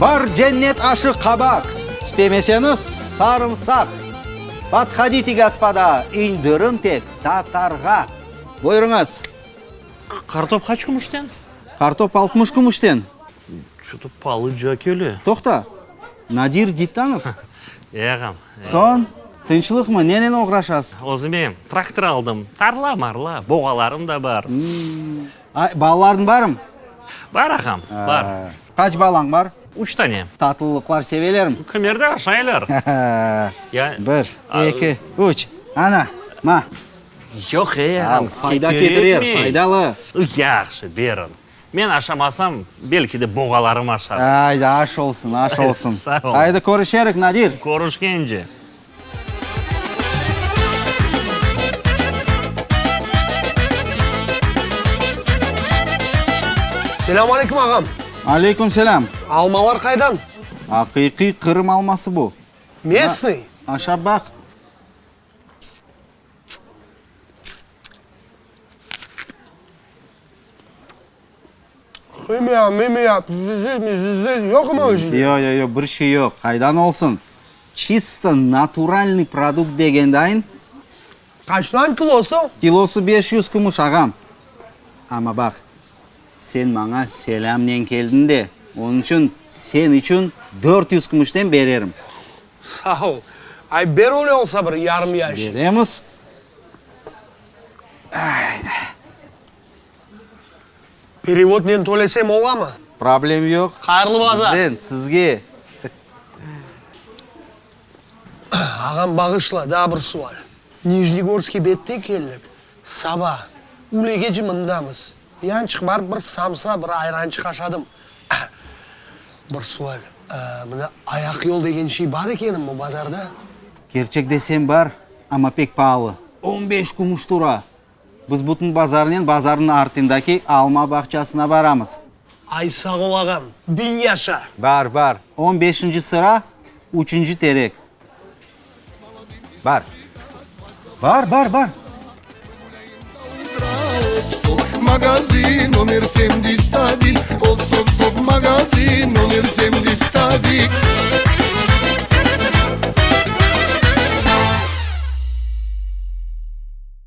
Bar cennet aşı qabaq, İstemeseñiz, sarımsaq. Podhodite, gospoda, indirim tek tatarğa. Buyurıñız. Qartop qaç kümüşten? Qartop 60 kümüşten. Ço-to palıca kele. Toqta, Nadir Dittanov? E, ağam. Soñ, tınçlıqmı, nenen oğraşasız? Özüme traktor aldım. Tarla-marla, boğalarım da bar. Ay, balalarıñ barmı? Bar, ağam, bar. Qaç balañ bar? Üç tane. Tatlılıqlar sevelermi? Kimerde aşaylar. Ya. Bir, eki, üç. Ana, ma. Yoq, ey, ağam. Al, fayda ketirer, faydalı. Yahşı, beriñ. Men aşamasam, belki de boğalarım aşar. Aydı, aş olsun, aş olsun. Sağ ol. Aydı, körüşerik, Nadir. Körüşkence. Selâm aleyküm, ağam. Aleyküm selâm. Almalar qaydan? Aqiqiy Qırım alması bu. Mesnıy? Aşap baq. Himiya, mimiya, pestitsid, mistitsid yoqmı içinde? Yoq, yoq, yoq, bir şey yoq. Qaydan olsun? Çisto naturalnıy produkt degendayın. Qaçtan kilosı? Kilosı 500 kümüş, ağam. Amma baq, sen maña selâmnen keldiñ de, onıñ içün sen içün 400 kümüşten bererim. Sağ ol. Ay, ber öyle olsa bir yarım yaşik. Beremiz. Perevodnen tölesem olamı? Problem yoq. Hayırlı bazar. Bizden sizge. Ağam, bağışla, daa bir sual. Nijnegorskiy bette keldik. Saba, ülegece mındamız. Yançıq barıp bir samsa, bir ayrançıq aşadım. Bir sual, mına ayaqyol degen şey bar ekenmi bu bazarda? Kerçek desem bar, amma pek paalı. On beş kümüş tura. Biz bütün bazarnen bazarnıñ artındaki alma bağçasına baramız. Ay, sağ ol, ağam, biñ yaşa! Bar, bar. On beşinci sıra, üçünci terek. Bar. Bar, bar, bar.